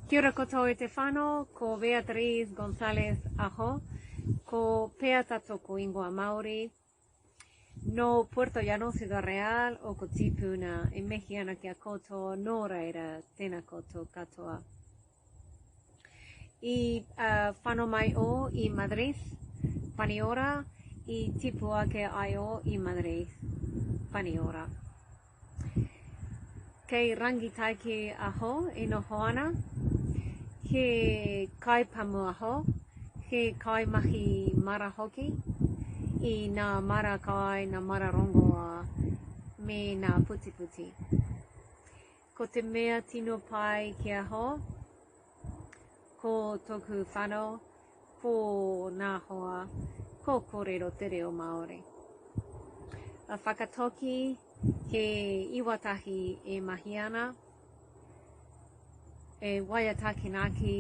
Kia ora koutou e te whano, ko Beatriz Gonzalez aho, ko Peata tōku ingoa Māori. Nō Puerto Llano, Ciudad Real, ōku tīpuna e mihi ana ki a koutou, nō reira, tēnā koutou katoa. I uh, whano mai o i Madrid, Paniora, i tipu ake ai o i Madrid, Paniora. Kei Rangitaiki aho e noho ana, he kaipamu aho, he kaimahi mara hoki, i nā mara kai, nā mara rongoā, me nā putiputi. Ko te mea tino pai ki aho, ko toku whano, ko nā hoa, ko kōrero te reo Māori. A whakatoki he iwatahi e mahi ana, e waiata kinaki,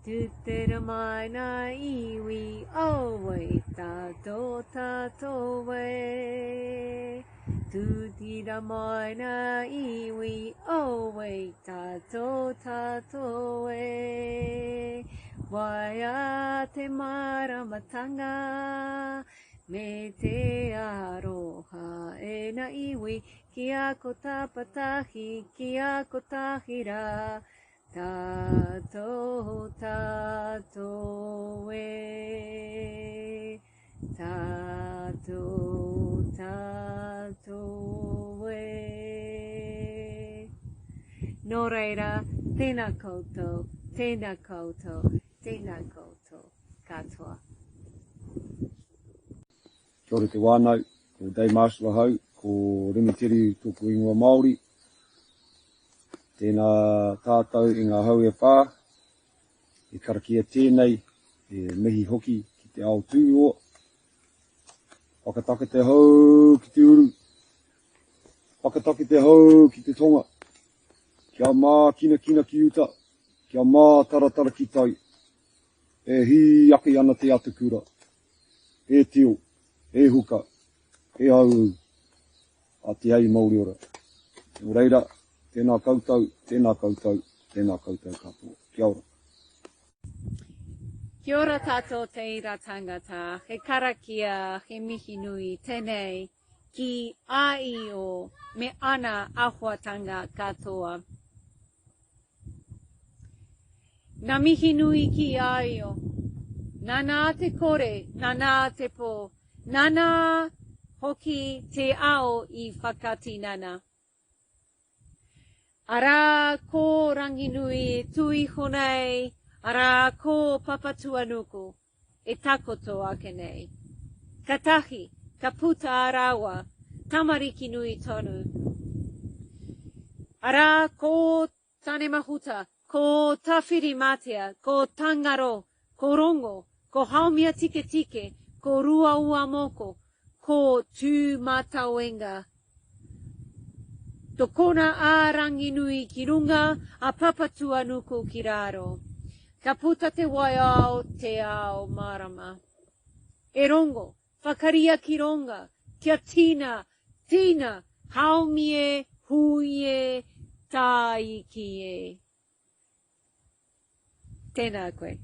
Tutera mai nā iwi, oh wei tātou tātou wei. Tutira mai nā iwi, oh wei tātou tātou wei. Waia te māramatanga, Me te aroha e na iwi ki a ko tapatahi, ki a ko tahira, Tatou, tatou e. Tatou, tatou e. Nō reira, tēnā koutou, tēnā koutou, tēnā koutou katoa. Kia ora te whānau, ko Dave Marshall ahau, ko Remi Teriu tōku ingoa Māori. Tēnā tātou i ngā hau e whā, i karakia tēnei, e mihi hoki ki te ao tūroa. Whakatake te hau ki te uru, whakatake te hau ki te tonga, kia mākinakina ki uta, kia mātaratara ki tai, e hī ake ana te atakura. E tio, e huka, e auau, a Te Ai Mauriora. Nō reira, tēnā koutou, tēnā koutou, tēnā koutou katoa. Kia ora. Kia ora tātou te ira tangata, he karakia, he mihi nui tenei ki a Io me ana ahuatanga katoa. Na mihi nui ki a Io. Nana te kore, nana te po, nana hoki te ao i whakatinana. Arā ko Ranginui e tū iho nei, arā ko Papatuanuku e takoto ake nei. Katahi, ka puta a rāua, tamariki nui tonu. Arā ko Tanemahuta, ko Tawhirimatea, ko Tangaro, ko Rongo, ko Haumia-tiketike, ko Ruauamoko, ko Tūmatauenga. Tokona a Ranginui ki runga, a Papatuanuku ki raro. Ka puta te wai ao, te ao marama. E Rongo, whakaria ki ronga, kia tina, tina, haumi e, hui e, tāiki e. Tēnā koe.